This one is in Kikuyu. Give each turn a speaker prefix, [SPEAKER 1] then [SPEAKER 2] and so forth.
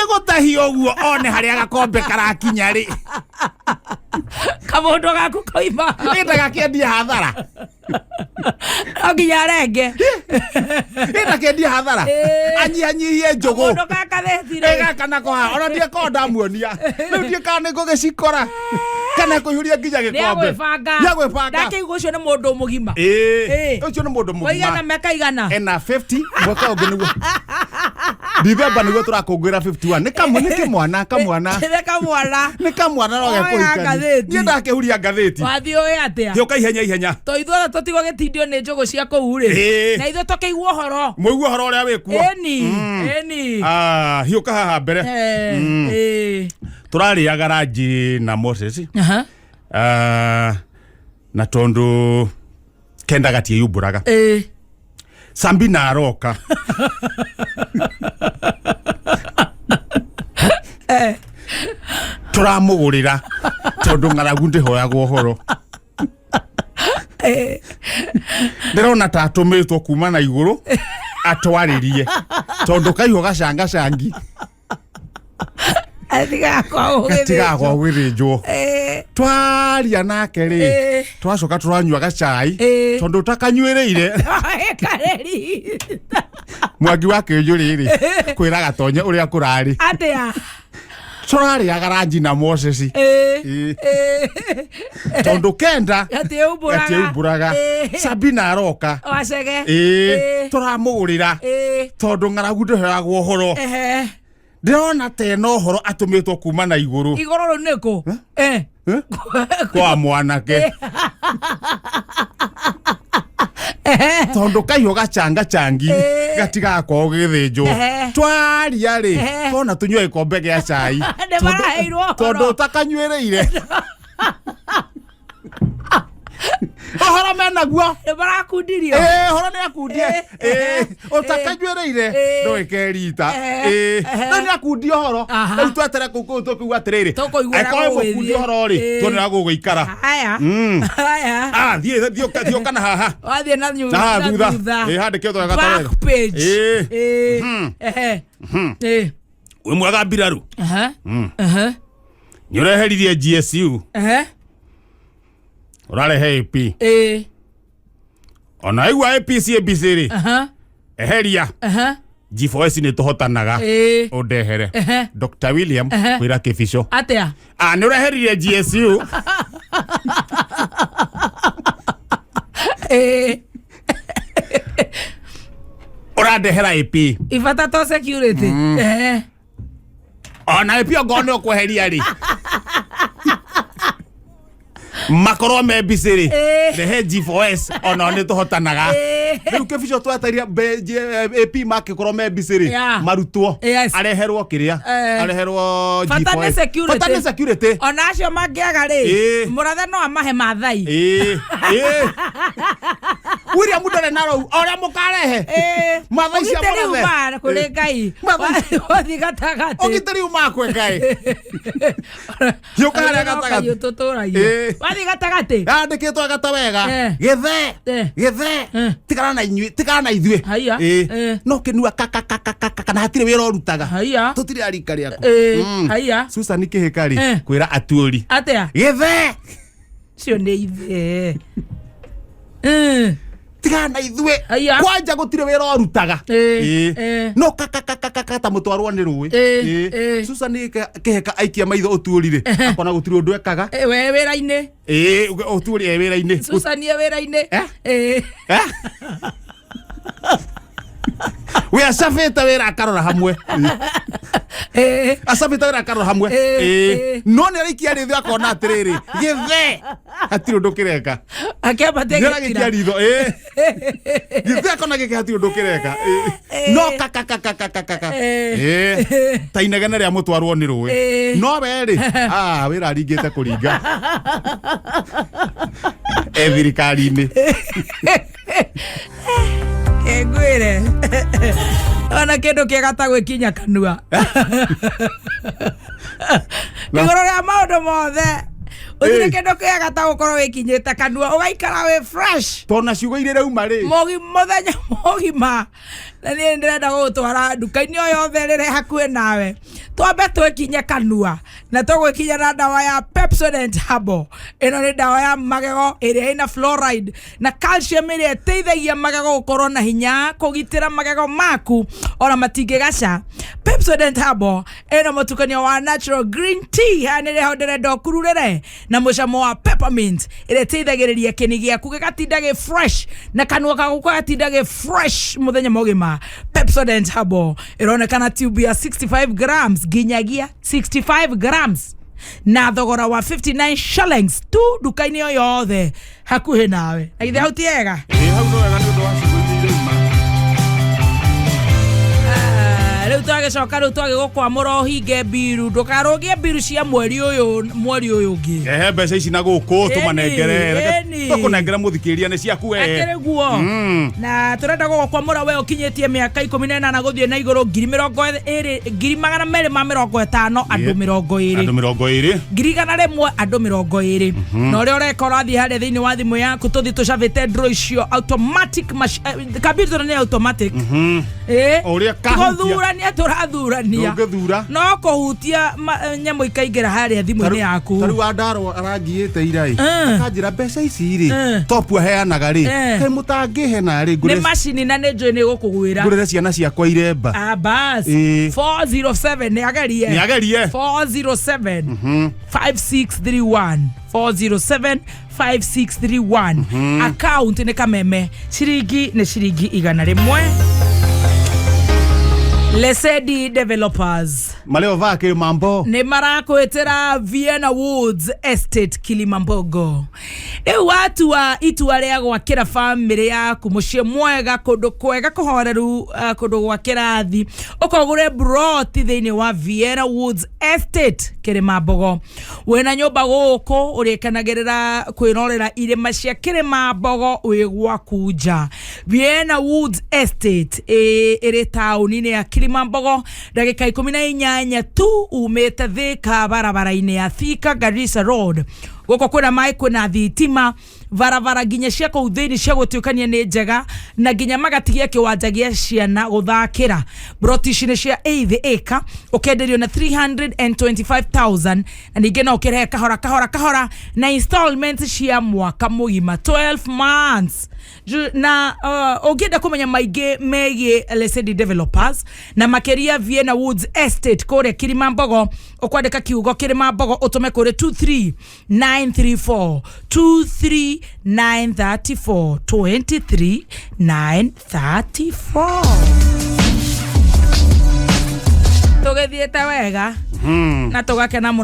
[SPEAKER 1] Arĩkia gũtahia ũguo one harĩa gakombe karakinya rĩ.
[SPEAKER 2] Kamũndũ gaku koima.
[SPEAKER 1] Ĩndagakĩendia hathara.
[SPEAKER 2] No nginya arenge.
[SPEAKER 1] Ĩndakĩendia hathara.
[SPEAKER 2] Ĩĩ.
[SPEAKER 1] Anyihanyihie njũgũ.
[SPEAKER 2] Kamũndũ ga ngathĩti rĩ.
[SPEAKER 1] Gaka nako haha ona ndiakorwo ndamuonia rĩu ndiĩ kana nĩ ngũgĩcikora kana kũihũria nginya gĩkombe.
[SPEAKER 2] Nĩagwĩbanga.
[SPEAKER 1] Nĩagwĩbanga.
[SPEAKER 2] Ndakĩigua ũcio nĩ mũndũ mũgima.
[SPEAKER 1] Ĩĩ.
[SPEAKER 2] Ĩĩ.
[SPEAKER 1] Ũcio nĩ mũndũ
[SPEAKER 2] Waigana
[SPEAKER 1] mũgima.
[SPEAKER 2] mĩaka igana.
[SPEAKER 1] Ena 50 mwaka ũngĩ nĩguo Dithemba nĩguo tũrakũngũĩra 51. Nĩ kamwe nĩ kĩmwana kamwana.
[SPEAKER 2] Nĩ kamwana.
[SPEAKER 1] Nĩ kamwana no
[SPEAKER 2] Oya
[SPEAKER 1] gekũhikania.
[SPEAKER 2] ngathĩti.
[SPEAKER 1] Niĩ ndakĩhuria ngathĩti.
[SPEAKER 2] Wathiĩ ũĩ atĩa?
[SPEAKER 1] Gĩũka ihenya ihenya.
[SPEAKER 2] To ithuothe tũtigwo gĩtindio nĩ njũgũ cia kũu rĩ.
[SPEAKER 1] Ĩĩ.
[SPEAKER 2] Na ithuĩ tũkĩigua ũhoro.
[SPEAKER 1] Mũigue ũhoro ũrĩa wĩkuo.
[SPEAKER 2] Ĩni. Ĩni.
[SPEAKER 1] Ah, hiũka haha mbere.
[SPEAKER 2] Eh, ĩĩ.
[SPEAKER 1] Tũrarĩaga ranji na Moses.
[SPEAKER 2] Aha.
[SPEAKER 1] Ah, na tondũ kenda gatiĩyumbũraga.
[SPEAKER 2] Ĩĩ.
[SPEAKER 1] Sambina aroka. Tũramũgũrĩra tondũ ng'aragu ndĩhoyagwo ũhoro. Ndĩrona ta atũmĩtwo kuma na igũrũ atwarĩrie tondũ kaihũ gacangacangi
[SPEAKER 2] Gatigakwa
[SPEAKER 1] gatigagwa gũgĩthĩnjwo.
[SPEAKER 2] Ĩĩ.
[SPEAKER 1] Twaria nake rĩ
[SPEAKER 2] Ĩĩ.
[SPEAKER 1] twacoka tũranyua gacai
[SPEAKER 2] Ĩĩ.
[SPEAKER 1] tondũ ũtakanyuĩrĩire
[SPEAKER 2] Kareri.
[SPEAKER 1] mwangi wa kĩnjũrĩ rĩ kwĩra gatonye ũrĩa kũrarĩ.
[SPEAKER 2] Atĩa?
[SPEAKER 1] Tũrarĩaga ranji na Moses.
[SPEAKER 2] Ĩĩ.
[SPEAKER 1] Ĩĩ.
[SPEAKER 2] Ĩĩ.
[SPEAKER 1] Tondũ kenda
[SPEAKER 2] Gatiumbũraga.
[SPEAKER 1] gatiumbũraga.
[SPEAKER 2] Ĩĩ.
[SPEAKER 1] Sabina aroka.
[SPEAKER 2] Wacege.
[SPEAKER 1] Ĩĩ. Tũramũgũrĩra
[SPEAKER 2] Ĩĩ.
[SPEAKER 1] tondũ ng'aragu ndĩheagwo ũhoro.
[SPEAKER 2] Ehe.
[SPEAKER 1] Ndĩrona ta ena ũhoro atũmĩtwo kuma na igũrũ.
[SPEAKER 2] Igũrũ rĩu nĩ kũ? Eh.
[SPEAKER 1] Eh? Kwa mwanake. Tondũ kaihũ gacangachangi
[SPEAKER 2] Ĩĩ.
[SPEAKER 1] gatigakorwo gĩthĩnjwo.
[SPEAKER 2] Ehe.
[SPEAKER 1] Twaria rĩ
[SPEAKER 2] Ehe.
[SPEAKER 1] tona tũnyue gĩkombe gĩa cai.
[SPEAKER 2] Nĩ maraheirwo ũhoro.
[SPEAKER 1] Tondũ ũtakanyuĩrĩire. Ũhoro menaguo.
[SPEAKER 2] Nĩ marakundirio.
[SPEAKER 1] Ĩĩ, ũhoro nĩ akundie.
[SPEAKER 2] Ĩĩ.
[SPEAKER 1] Ĩĩ, ũtakanyuĩrĩire
[SPEAKER 2] Ĩĩ.
[SPEAKER 1] ndũĩke rita.
[SPEAKER 2] Ehe.
[SPEAKER 1] Ĩĩ,
[SPEAKER 2] Ehe.
[SPEAKER 1] rĩu nĩ akundia ũhoro.
[SPEAKER 2] Aha.
[SPEAKER 1] Rĩu twetere kũu kũu tũkiuga atĩrĩrĩ.
[SPEAKER 2] Tũkũiguĩra
[SPEAKER 1] Angĩkorwo
[SPEAKER 2] gũgũthiĩ.
[SPEAKER 1] mũkundia ũhoro rĩ,
[SPEAKER 2] Ĩĩ.
[SPEAKER 1] tuone ũrĩa gũgũikara.
[SPEAKER 2] Haya. Haya.
[SPEAKER 1] Ah, thiĩ thiĩ ũka- thiĩ ũka na haha.
[SPEAKER 2] Wathiĩ na nyu-
[SPEAKER 1] Na haha
[SPEAKER 2] na
[SPEAKER 1] thutha.
[SPEAKER 2] thutha.
[SPEAKER 1] Ĩĩ, handĩkĩtwo wega ta wega.
[SPEAKER 2] Back page.
[SPEAKER 1] Ĩĩ.
[SPEAKER 2] Ĩĩ. Ehe. Ĩĩ.
[SPEAKER 1] Wĩ mwega mbiraru.
[SPEAKER 2] Aha. Aha.
[SPEAKER 1] Nĩ ũreheririe GSU,
[SPEAKER 2] Ehe.
[SPEAKER 1] ũrarehe AP.
[SPEAKER 2] Ĩĩ.
[SPEAKER 1] Ona aigua AP CABC rĩ,
[SPEAKER 2] Aha.
[SPEAKER 1] eheria
[SPEAKER 2] Aha.
[SPEAKER 1] G4S nĩ tũhotanaga.
[SPEAKER 2] Ĩĩ.
[SPEAKER 1] Ũndehere.
[SPEAKER 2] Ehe.
[SPEAKER 1] Dr. William
[SPEAKER 2] Ehe.
[SPEAKER 1] kwĩra kĩbico.
[SPEAKER 2] Atĩa?
[SPEAKER 1] Ah, nĩ ũreheririe GSU.
[SPEAKER 2] Ĩĩ.
[SPEAKER 1] Ũrandehera AP.
[SPEAKER 2] Ibata to security. Ehe.
[SPEAKER 1] Ona AP ongorwo nĩ ũkweheria rĩ. Makorwo me busy rĩ.
[SPEAKER 2] Ĩĩ.
[SPEAKER 1] Rehe G4S onao nĩ tũhotanaga.
[SPEAKER 2] Ĩĩ.
[SPEAKER 1] Rĩu kĩbico twetereire AP makĩkorwo me busy rĩ
[SPEAKER 2] Yeah.
[SPEAKER 1] marutwo
[SPEAKER 2] Yes.
[SPEAKER 1] areherwo kĩrĩa
[SPEAKER 2] Eh.
[SPEAKER 1] areherwo
[SPEAKER 2] Bata nĩ
[SPEAKER 1] G4S.
[SPEAKER 2] security.
[SPEAKER 1] Bata nĩ security.
[SPEAKER 2] Ona acio mangĩaga rĩ,
[SPEAKER 1] Ĩĩ.
[SPEAKER 2] mũrathe no amahe mathai.
[SPEAKER 1] Ĩĩ. Ĩĩ. William ndarĩ na rou ũrĩa mũkarehe
[SPEAKER 2] Ĩĩ.
[SPEAKER 1] Mathai cia
[SPEAKER 2] Ũgitĩri
[SPEAKER 1] mũrathe.
[SPEAKER 2] uma kũrĩ Ngai.
[SPEAKER 1] Mathai-
[SPEAKER 2] Wathiĩ gatagatĩ.
[SPEAKER 1] ũgitĩri uma kwĩ Ngai. Hiũka harĩa gatagatĩ.
[SPEAKER 2] Tũtũragia.
[SPEAKER 1] Ĩĩ.
[SPEAKER 2] Wathiĩ gatagatĩ.
[SPEAKER 1] Yandĩkĩtwo gata wega.
[SPEAKER 2] Eh.
[SPEAKER 1] Gĩthe.
[SPEAKER 2] Eh.
[SPEAKER 1] Gĩthe.
[SPEAKER 2] Eh.
[SPEAKER 1] Tigana na inyuĩ, tigana na ithuĩ.
[SPEAKER 2] Haiya.
[SPEAKER 1] Ĩĩ.
[SPEAKER 2] Eh.
[SPEAKER 1] No kĩnua kakakakaka kana hatirĩ wĩra ũrutaga.
[SPEAKER 2] Haiya.
[SPEAKER 1] Tũtirĩ a rika rĩaku.
[SPEAKER 2] Ĩĩ. Haiya.
[SPEAKER 1] Susan Kĩhĩka rĩ,
[SPEAKER 2] Eh.
[SPEAKER 1] kwĩra atuũri.
[SPEAKER 2] Atĩa?
[SPEAKER 1] Gĩthe.
[SPEAKER 2] Cio nĩ ithe. Eh.
[SPEAKER 1] Tigana na ithuĩ.
[SPEAKER 2] Haiya.
[SPEAKER 1] Kwanja gũtirĩ wĩra ũrutaga.
[SPEAKER 2] Ĩĩ.
[SPEAKER 1] Ĩĩ.
[SPEAKER 2] Ĩĩ.
[SPEAKER 1] No kakakakaka ta mũtwarwo nĩ rũĩ.
[SPEAKER 2] Ĩĩ.
[SPEAKER 1] Ĩĩ.
[SPEAKER 2] Ĩĩ.
[SPEAKER 1] Susan Kĩhĩka aikia maitho ũtuũri rĩ, akona gũtirĩ ũndũ ekaga.
[SPEAKER 2] Eh, we wĩra-inĩ.
[SPEAKER 1] Ĩĩ, ũtuũri e wĩra-inĩ.
[SPEAKER 2] Susan e wĩra-inĩ.
[SPEAKER 1] Eh?
[SPEAKER 2] Ĩĩ.
[SPEAKER 1] Eh? We acabĩte wĩra akarora hamwe.
[SPEAKER 2] Ĩĩ.
[SPEAKER 1] Acabĩte wĩra akarora hamwe.
[SPEAKER 2] Ĩĩ,
[SPEAKER 1] Ĩĩ.
[SPEAKER 2] ĩĩ.
[SPEAKER 1] No nĩ araikia rĩthĩ akona atĩrĩrĩ, gĩthe hatirĩ ũndũ kĩreka.
[SPEAKER 2] Akĩambatia
[SPEAKER 1] Nĩ aragĩkia
[SPEAKER 2] gĩtira.
[SPEAKER 1] ritho. Ĩĩ. Gĩthe akona gĩkĩ hatirĩ ũndũ kĩreka. Ĩĩ. No kakakakakakaka.
[SPEAKER 2] Ĩĩ.
[SPEAKER 1] Ĩĩ. Ta inegene rĩa mũtwarwo nĩ rũĩ.
[SPEAKER 2] Ĩĩ.
[SPEAKER 1] No we rĩ, ah, wĩra aringĩte kũringa. E thirikari-inĩ.
[SPEAKER 2] Ngwĩre ona kĩndũ kĩega ta gwĩkinya kanua igũrũ rĩa maũndũ mothe ũtirĩ
[SPEAKER 1] Ĩĩ.
[SPEAKER 2] kĩndũ kĩega ta gũkorwo wĩkinyĩte kanua ũgaikara wĩ fresh
[SPEAKER 1] Tona ciugo iria irauma rĩ.
[SPEAKER 2] Mũthenya mũgima. Na niĩ ndĩrenda gũgũtwara nduka-inĩ o yothe ĩrĩa ĩ hakuhĩ nawe. Twambe twĩkinye kanua na tũgwĩkinya na ndawa ya Pepsodent Herbal. Ĩno nĩ ndawa ya magego ĩrĩa ĩna fluoride na calcium ĩrĩa ĩteithagia magego gũkorwo na hinya, kũgitĩra magego maku ona matingĩgaca. Pepsodent Herbal ĩna mũtukanio wa natural green tea, haha nĩrĩho ndĩrenda ũkururĩre, na mũcamo wa peppermint ĩrĩa ĩteithagĩrĩria kĩni gĩaku gĩgatinda gĩ fresh na kanua gaku gagatinda gĩ fresh mũthenya mũgima. Pepsodent Herbal ĩronekana tube ya 65 grams nginyagia 65 grams na thogora wa 59 shillings tu nduka-inĩ o yothe hakuhĩ nawe. Na githĩ hau ti hega?
[SPEAKER 1] Ĩ, hau no wega nĩ ũndũ wa ciugo iria irauma.
[SPEAKER 2] Ah, rĩu twagĩcoka, rĩu twagĩgũkwamũra ũhinge mbiru, ndũkarũgie mbiru cia mweri ũyũ, mweri ũyũ ũngĩ.
[SPEAKER 1] Ehe, mbeca ici na gũkũ tũmanengere.
[SPEAKER 2] Ĩni.
[SPEAKER 1] Tũkũnengera mũthikĩria nĩ ciaku we.
[SPEAKER 2] Akĩrĩ guo. Na tũrenda gũgũkwamũra we ũkinyĩtie mĩaka 18 gũthiĩ na igũrũ, 20,000, 250,000, andũ 20.
[SPEAKER 1] Andũ 20.
[SPEAKER 2] 100,000, andũ 20. Na ũrĩa ũreka, ũrathiĩ harĩa thĩinĩ wa thimũ yaku, tũthiĩ tũcabĩte draw icio automatic computer nĩ automatic.
[SPEAKER 1] O ũrĩa kahutia.
[SPEAKER 2] Gũthurania tũrathurania.
[SPEAKER 1] Ndũngĩthura.
[SPEAKER 2] No kũhutia nyamũ ikaingĩra harĩa thimũ-inĩ yaku.
[SPEAKER 1] Tarĩu Wandarwo arangiĩte ira ĩ, akanjĩra mbeca ici rĩ, top aheanaga rĩ, kaĩ mũtangĩhe narĩ
[SPEAKER 2] nĩ
[SPEAKER 1] ngũrĩre
[SPEAKER 2] macini na nĩ njũĩ nĩ gũkũgwĩra.
[SPEAKER 1] Ngũrĩre ciana ciakwa iremba.
[SPEAKER 2] Ah, bas. 407 nĩ agerie.
[SPEAKER 1] Nĩ agerie.
[SPEAKER 2] 407 5631, 407 5631. Account nĩ Kameme, ciringi nĩ ciringi 100. Lesedi Developers
[SPEAKER 1] Maleo vaa mambo.
[SPEAKER 2] Nĩ marakwĩtĩra Vienna Woods Estate Kilimambogo. Rĩu watua itua rĩa gwakĩra bamĩrĩ yaku mũciĩ mwega, kũndũ kwega kũhoreru, kũndũ gwa kĩrathi, ũkogũre broti thĩinĩ wa Vienna Woods Estate Kĩrĩmambogo. Wĩna nyũmba gũkũ ũrĩkenagĩrĩra kwĩrorera irĩma cia Kĩrĩmambogo wĩ gwaku nja. Vienna Woods Estate ĩrĩ taũni-inĩ ya Kilimambogo, ndagĩka 18 tu umĩte Thika barabara-inĩ ya Thika Garissa Road. Gũkũ kwĩna maĩ, kwĩna thitima, barabara nginya cia kũu thĩinĩ cia gũtuĩkania nĩ njega, na nginya magatigia kĩwanja gĩa ciana gũthakĩra. Broti ici nĩ cia eighth acre, ũkenderio na 325,000, na ningĩ no ũkĩrehe kahora kahora kahora na installment cia mwaka mũgima, 12 months. Na ũngĩenda kũmenya maingĩ megiĩ Lesedi Developers na makĩria Vienna Woods Estate kũrĩa Kilimambogo, ũkwandĩka kiugo Kilimambogo ũtũme kũrĩ 23934, 23934, 23934. Tũgĩthiĩte wega na tũgakena mũno.